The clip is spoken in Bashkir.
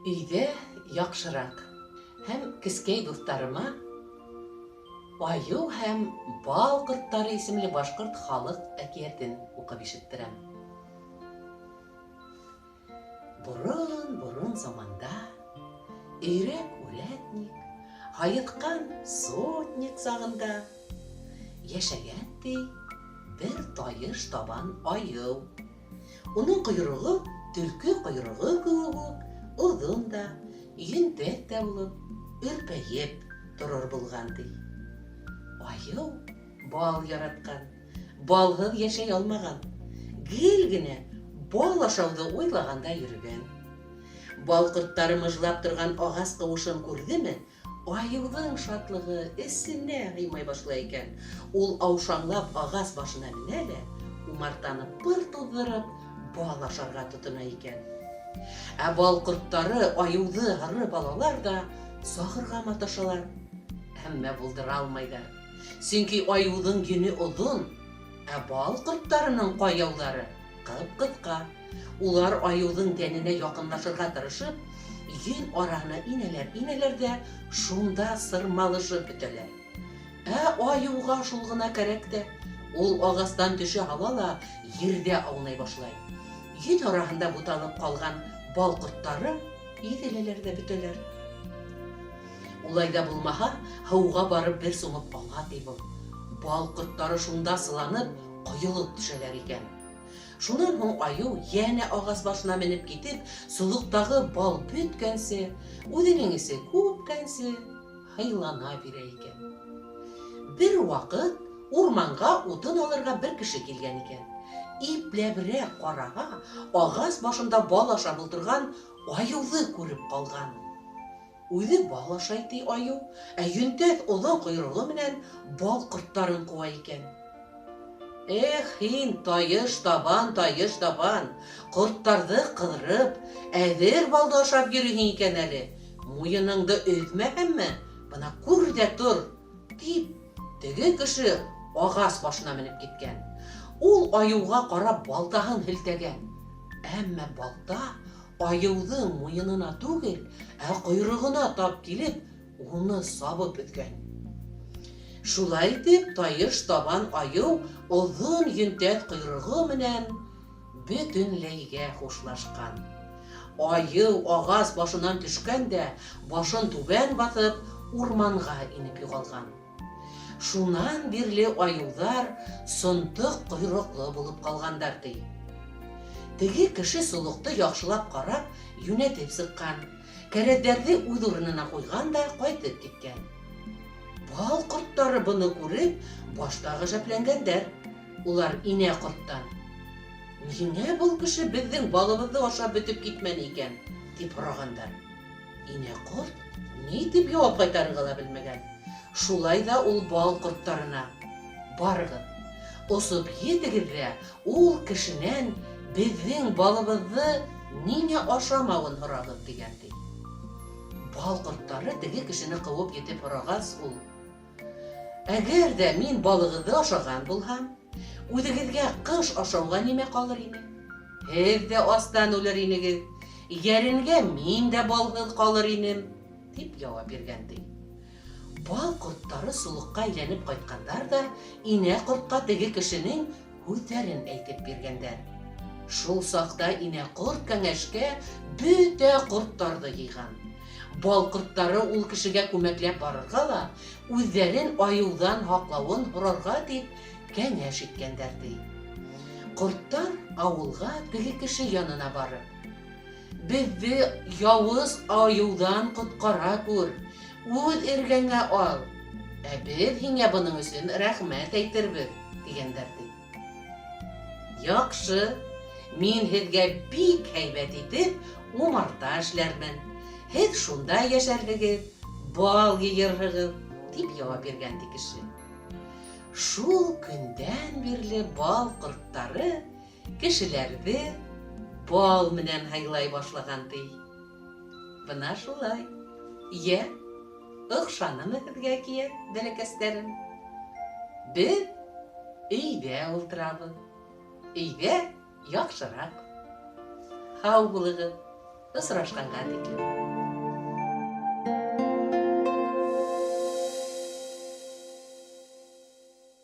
Өйҙә яҡшыраҡ. Һәм кескәй дуҫтарыма Айыу һәм бал ҡорттары исемле башҡорт халыҡ әкиәтен уҡып ишеттерәм. Борон-борон заманда өйрәк үрәтник, һайыҫҡан сотник сағында йәшәгән ти бер тайыш табан айыу. Уның ҡойроғо төлкө ҡойроғо кеүек үк оҙон да, йөнтәҫ тә булып, өрпәйеп торор булған, ти. Айыу бал яратҡан, балһыҙ йәшәй алмаған, гел генә бал ашауҙы уйлағанда йөрөгән. Бал ҡорттары мыжлап торған ағас ҡыуышын күрҙеме, Айыуҙың шатлығы эсенә һыймай башлай икән. Ул аушаңлап ағас башына менә лә, умартаны пыр туҙҙырып, бал ашарға тотона икән. Ә бал ҡорттары айыуҙы һырып алалар да сағырға маташалар. Әммә булдыра алмайҙар. Сөнки айыуҙың йөнө оҙон, ә бал ҡорттарының ҡаяуҙары ҡып-ҡыҫҡа. Улар айыуҙың тәненә яҡынлашырға тырышып, йөн араһына инәләр-инәләр ҙә шунда сырмалышып бөтәләр. Ә айыуға шул ғына кәрәк тә. Ул ағастан төшә һала ла ерҙә аунай башлай. Йөн араһында буталып ҡалған бал ҡорттары иҙеләләр ҙә бөтәләр. Улай ҙа булмаһа, һыуға барып бер сумып ала, ти был. Бал ҡорттары шунда сыланып, ҡойолоп төшәләр икән. Шунан һуң айыу йәнә ағас башына менеп китеп, солоҡтағы бал бөткәнсе, үҙенең эсе күпкәнсе һыйлана бирә икән. Бер ваҡыт урманға утын алырға бер кеше килгән икән. Ипләберәк ҡараһа, ағас башында бал ашап ултырған айыуҙы күреп ҡалған. Үҙе бал ашай, ти айыу, ә йөнтәҫ оҙон ҡойроғо менән бал ҡорттарын ҡыуа икән. Эх, һин, тайыш табан, тайыш табан, ҡорттарҙы ҡыҙырып, әҙер балды ашап йөрөйһөң икән әле, муйыныңды өҙмәһәмме, бына күр ҙә тор, тип, теге кеше ағас башына менеп киткән. Ул айыуға ҡарап балтаһын һелтәгән. Әммә балта Айыуҙың муйынына түгел, ә ҡойроғона тап килеп, уны сабып өҙгән. Шулай итеп, тайыш табан айыу оҙон йөнтәҫ ҡойроғо менән бөтөнләйгә хушлашҡан. Айыу ағас башынан төшкән дә, башын түбән баҫып, урманға инеп юғалған. Шунан бирле аюлар сонтыҡ ҡойроҡло булып ҡалғандар, ти. Теге кеше солоҡто яҡшылап ҡарап, йүнәтеп сыҡҡан, кәрәҙҙәрҙе үҙ урынына ҡуйған да ҡайтып киткән. Бал ҡорттары быны күреп, башта ғәжәпләнгәндәр. Улар инә ҡорттан: Ниңә был кеше беҙҙең балыбыҙҙы ашап бөтөп китмәне икән? дип һорағандар. Инә ҡорт ни дип яуап ҡайтарырға ла белмәгән. Шулай ҙа ул бал ҡорттарына, Барығыҙ, осоп етегеҙ ҙә ул кешенән беҙҙең балыбыҙҙы ниңә ашамауын һорағыҙ, тигән, ти. Бал ҡорттары теге кешене ҡыуып етеп һорағас, ул, Әгәр ҙә мин балығыҙҙы ашаған булһам, үҙегеҙгә ҡыш ашауға нимә ҡалыр ине? Һеҙ ҙә астан үлер инегеҙ, йәренгә мин дә балһыҙ ҡалыр инем, тип яуап биргән, ти. Бал ҡорттары солоҡҡа әйләнеп ҡайтҡандар ҙа инә ҡортҡа теге кешенең һүҙҙәрен әйтеп биргәндәр. Шул саҡта инә корт кәңәшкә бөтә корттарҙы йыйған. Бал корттары ул кешегә күмәкләп барырға ла, үҙҙәрен аюҙан һаҡлауын һорарға дип кәңәш иткәндәр, ди. Корттар ауылға теге кеше янына барып, Беҙҙе яуыз аюҙан ҡотҡара күр, үҙ эргәңә ал, ә беҙ һиңә бының өсөн рәхмәт әйтербеҙ, тигәндәр, ди. Яҡшы, мин һеҙгә бик һәйбәт итеп умарта эшләрмен, һеҙ шунда йәшәрһегеҙ, бал йыйырһығыҙ, тип яуап биргән, ди кеше. Шул көндән бирле бал ҡорттары Кешеләрҙе бал менән һыйлай башлаған, ти. Бына шулай. Йә, оҡшанымы һеҙгә әкиәт, бәләкәстәрем? Беҙ өйҙә ултырабыҙ. Өйҙә яҡшыраҡ. Һау булығыҙ. Осрашҡанға тиклем.